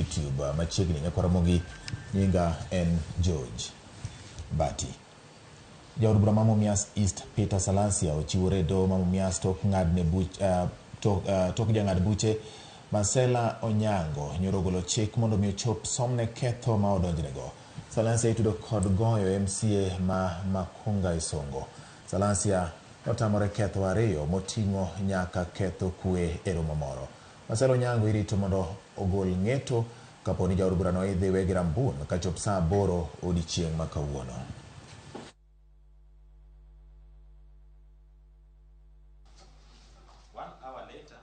YouTube machiegni. Nyakwar Ramogi, nyinga en George Bati. Jaod bura ma Mumias East Peter Salasya ochiwore e doho ma Mumias tok ng'adne buch tok jang'ad buche Marcella Onyango nyoro ogolo chik mondo mi ochop somne ketho ma odonjnego. Salasya itudo kod goyo MCA ma Makunga Isongo. Salasya notamore ketho ariyo moting'o nyaka ketho kwe e romo moro. Marcella Onyango irito mondo ogol ng'eto kapo ni jaod burano idhi we gi rambun kachop saa 8 odiechieng' ma kawuono. One hour later,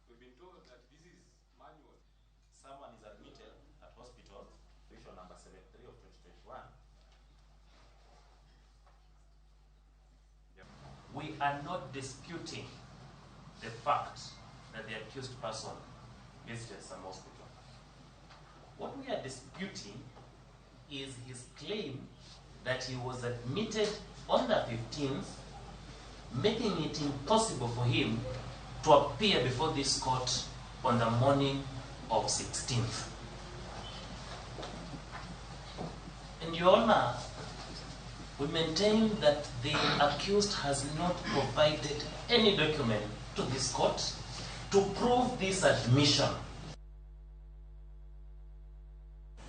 we've been told that this is manual. Someone is admitted at hospital, Resolution number 73 of 2021. We are not disputing the fact that the accused person visited some hospital. What we are disputing is his claim that he was admitted on the 15th, making it impossible for him to appear before this court on the morning of 16th. And Your Honor, we maintain that the accused has not provided any document to this court to prove this admission.